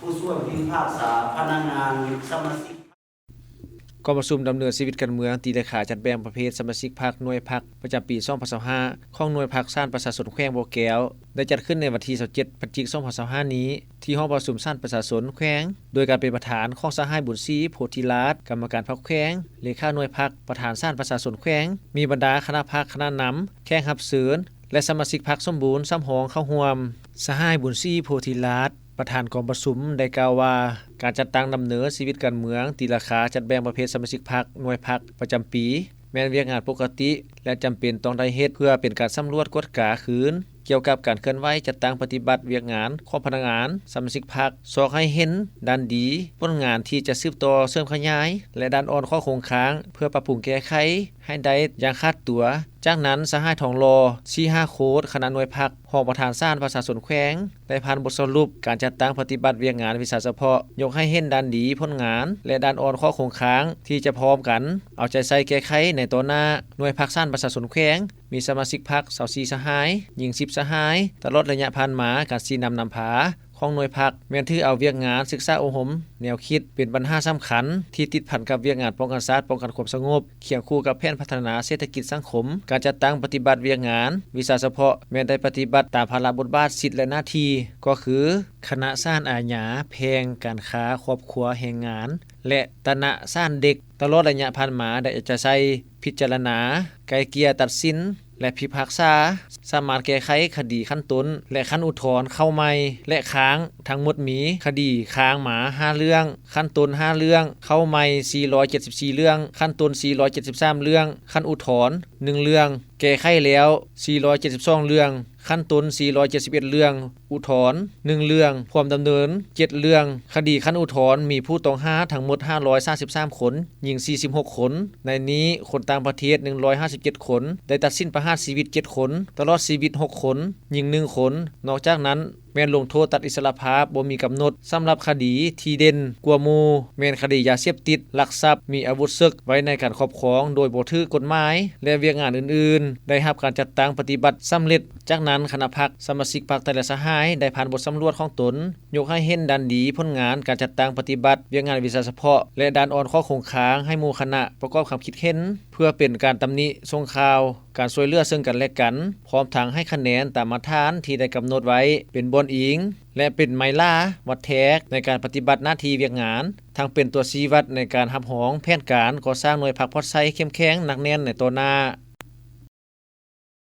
ຜູ້ຊ່ວຍພິພາກສາພະນັກງານ ສະມາຊິກ ກອງປະຊຸມດຳເນີນຊີວິດການເມືອງ ຕີລາຄາຈັດແບ່ງປະເພດສະມາຊິກພັກ, ໜ່ວຍພັກ ປະຈຳປີສອງພັນຊາວຫ້າ ຂອງໜ່ວຍພັກສານປະຊາຊົນແຂວງບໍ່ແກ້ວ ໄດ້ຈັດຂຶ້ນໃນວັນທີຊາວເຈັດ ພະຈິກ ສອງພັນຊາວຫ້ານີ້ ທີ່ຫ້ອງປະຊຸມສານປະຊາຊົນແຂວງ ໂດຍການເປັນປະທານຂອງສະຫາຍ ບຸນສີ ໂພທິລາດ ກຳມະການພັກແຂວງ, ເລຂາໜ່ວຍພັກ, ປະທານສານປະຊາຊົນແຂວງ, ມີບັນດາຄະນະພັກ, ຄະນະນຳ, ແຂກຮັບເຊີນ ແລະ ສະມາຊິກພັກສົມບູນສຳຮອງເຂົ້າຮ່ວມ. ສະຫາຍ ບຸນສີ ໂພທິລາດ ປະທານກອງປະຊຸມ ໄດ້ກ່າວວ່າ ການຈັດຕັ້ງດຳເນີນຊີວິດການເມືອງ ຕີລາຄາຈັດແບ່ງປະເພດສະມາຊິກພັກ, ໜ່ວຍພັກ ປະຈຳປີ ແມ່ນວຽກງານປົກກະຕິ ແລະ ຈຳເປັນຕ້ອງໄດ້ເຮັດ ເພື່ອເປັນການສຳຫຼວດກວດກາຄືນ ກ່ຽວກັບການເຄື່ອນໄຫວຈັດຕັ້ງປະຕິບັດວຽກງານຂອງພະນັກງານ, ສະມາຊິກພັກ, ຊອກໃຫ້ເຫັນດ້ານດີ, ຜົນງານທີ່ຈະສືບຕໍ່ເສີມຂະຫຍາຍ ແລະ ດ້ານອ່ອນຂອງໂຄງຄ້າງ ເພື່ອປັບປຸງແກ້ໄຂໃຫ້ໄດ້ຢ່າງຂາດຕົວ. ຈາກນັ້ນ ສະຫາຍ ທອງຫຼໍ່ ສີຫາໂຄດ ຄະນະໜ່ວຍພັກ ຮອງປະທານສານປະຊາຊົນແຂວງ ໄດ້ຜ່ານບົດສະຫຼຸບການຈັດຕັ້ງປະຕິບັດວຽກງານວິຊາສະເພາະ, ຍົກໃຫ້ເຫັນດ້ານດີ, ຜົນງານ ແລະ ດ້ານອ່ອນຂອງໂຄງຄ້າງ ທີ່ຈະພ້ອມກັນເອົາໃຈໃສ່ແກ້ໄຂໃນຕໍ່ໜ້າ. ໜ່ວຍພັກສານປະຊາຊົນແຂວງ ມີສະມາຊິກພັກຊາວສີ່ສະຫາຍ, ຍິງສິບສະຫາຍ. ຕະຫຼອດໄລຍະຜ່ານມາ, ການຊີ້ນຳນຳພາຂອງໜ່ວຍພັກ ແມ່ນຖືເອົາວຽກງານສຶກສາອົບຮົມແນວຄິດ ເປັນບັນຫາສຳຄັນທີ່ຕິດພັນກັບວຽກງານປ້ອງກັນຊາດ, ປ້ອງກັນຄວາມສະຫງົບ ຄຽງຄູ່ກັບແຜນພັດທະນາເສດຖະກິດສັງຄົມ. ການຈັດຕັ້ງປະຕິບັດວຽກງານວິຊາສະເພາະ ແມ່ນໄດ້ປະຕິບັດຕາມພາລະບົດບາດ, ສິດ ແລະ ໜ້າທີ່ ກໍຄື ຄະນະສານອາຍາ, ແພ່ງ, ການຄ້າ, ຄອບຄົວ, ແຮງງານ ແລະ ຕະນະສານເດັກ. ຕະຫຼອດໄລຍະຜ່ານມາ ໄດ້ເອົາໃຈໃສ່ພິຈາລະນາ, ໄກ່ເກ່ຍ, ຕັດສິນ ແລະ ພິພາກສາ ສາມາດແກ້ໄຂຄະດີຂັ້ນຕົ້ນ ແລະ ຂັ້ນອຸທອນເຂົ້າໃໝ່ ແລະ ຄ້າງ. ທັງໝົດມີຄະດີຄ້າງມາຫ້າເລື່ອງ, ຂັ້ນຕົ້ນຫ້າເລື່ອງ, ເຂົ້າໃໝ່ສີ່ຮ້ອຍເຈັດສິບສີ່ເລື່ອງ, ຂັ້ນຕົ້ນສີ່ຮ້ອຍເຈັດສິບສາມເລື່ອງ, ຂັ້ນອຸທອນໜຶ່ງເລື່ອງ, ແກ້ໄຂແລ້ວສີ່ຮ້ອຍເຈັດສິບສອງເລື່ອງ, ຂັ້ນຕົ້ນສີ່ຮ້ອຍເຈັດສິບເອັດເລື່ອງ, ອຸທອນໜຶ່ງເລື່ອງ, ພວມດຳເນີນເຈັດເລື່ອງ. ຄະດີຂັ້ນອຸທອນມີຜູ້ຕ້ອງຫາທັງໝົດຫ້າຮ້ອຍສາມສິບສາມຄົນ, ຍິງສີ່ສິບຫົກຄົນ, ໃນນີ້ຄົນຕ່າງປະເທດໜຶ່ງຮ້ອຍຫ້າສິບເຈັດຄົນ, ໄດ້ຕັດສິນປະຫານຊີວິດເຈັດຄົນ, ຕະຫຼອດຊີວິດຫົກຄົນ, ຍິງໜຶ່ງຄົນ. ນອກຈາກນັ້ນ ແມ່ນລົງໂທດຕັດອິດສະຫຼະພາບບໍ່ມີກຳນົດ. ສຳລັບຄະດີທີ່ເດັ່ນກວ່າໝູ່ ແມ່ນຄະດີຢາເສບຕິດ, ລັກຊັບ, ມີອາວຸດເສິກໄວ້ໃນການຄອບຄອງໂດຍບໍ່ຖືກກົດໝາຍ ແລະ ວຽກງານອື່ນໆ ໄດ້ຮັບການຈັດຕັ້ງປະຕິບັດສຳເລັດ. ຈາກນັ້ນ ຄະນະພັກ, ສະມາຊິກພັກແຕ່ລະສະຫາຍ ໄດ້ຜ່ານບົດສຳຫຼວດຂອງຕົນ, ຍົກໃຫ້ເຫັນດ້ານດີ, ຜົນງານການຈັດຕັ້ງປະຕິບັດວຽກງານວິຊາສະເພາະ ແລະ ດ້ານອ່ອນຂອງໂຄງຄ້າງໃຫ້ໝູ່ຄະນະປະກອບຄຳຄິດເຫັນ ເພື່ອເປັນການຕຳໜິ, ສົ່ງຂ່າວ, ການຊ່ວຍເຫຼືອເຊິ່ງກັນແລະກັນ, ພ້ອມທັງໃຫ້ຄະແນນຕາມມາດຖານທີ່ໄດ້ກຳນົດໄວ້ເປັນບ່ອນອີງ ແລະ ເປັນໄມລາວັດແທກໃນການປະຕິບັດໜ້າທີ່ວຽກງານ, ທັງເປັນຕົວຊີ້ວັດໃນການຮັບຮອງແຜນການກໍ່ສ້າງໜ່ວຍພັກພອດໃຊ້ເຂັ້ມແຂງໜັກແໜ້ນໃນຕໍ່ໜ້າ.